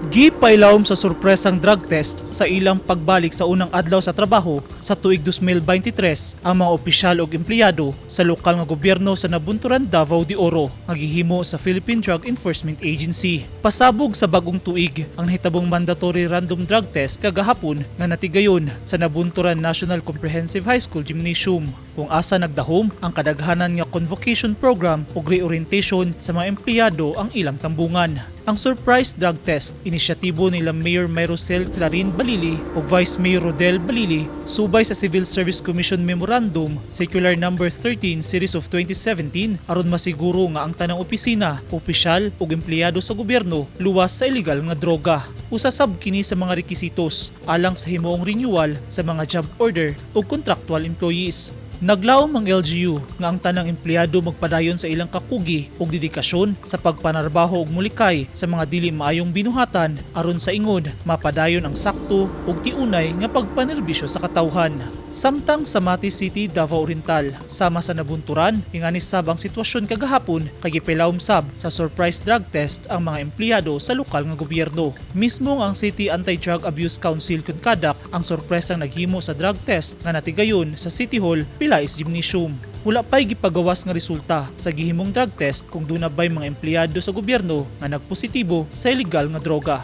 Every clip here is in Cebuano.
Gipailawom sa sorpresang drug test sa ilang pagbalik sa unang adlaw sa trabaho sa tuig 2023 ang mga opisyal ug empleyado sa lokal nga gobyerno sa Nabunturan, Davao de Oro, nga gihimo sa Philippine Drug Enforcement Agency. Pasabog sa bagong tuig ang nahitabong mandatory random drug test kagahapon nga natigayon sa Nabunturan National Comprehensive High School Gymnasium, kung asa nagdahom ang kadaghanan nga convocation program ug reorientation sa mga empleyado ang ilang tambungan. Ang surprise drug test, inisyatibo nila Mayor Mayrosel Clarin Balili ug Vice Mayor Rodel Balili subay sa Civil Service Commission Memorandum Circular Number 13 Series of 2017 aron masiguro nga ang tanang opisina, opisyal ug empleyado sa gobyerno luwas sa ilegal nga droga. Usa sab kini sa mga rekisitos alang sa himuong renewal sa mga job order ug contractual employees. Naglaom ang LGU nga ang tanang empleyado magpadayon sa ilang kakugi ug dedikasyon sa pagpanarbaho ug mulikay sa mga dili maayong binuhatan aron sa ingon mapadayon ang sakto ug tiunay nga pagpanerbisyo sa katawhan. Samtang sa Mati City, Davao Oriental, sama sa Nabunturan, ingani sab ang sitwasyon kagahapon kay gipailawom sab sa surprise drug test ang mga empleyado sa lokal nga gobyerno. Mismo ang City Anti-Drug Abuse Council CONCADAC ang sorpresang naghimo sa drug test nga natigayon sa City Hall, Pelaez Gymnasium. Wala pa'y gipagawas nga resulta sa gihimong drug test kung duna ba'y mga empleyado sa gobyerno nga nagpositibo sa ilegal nga droga.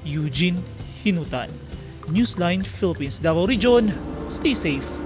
Eugene Hinutan, Newsline Philippines, Davao Region. Stay safe.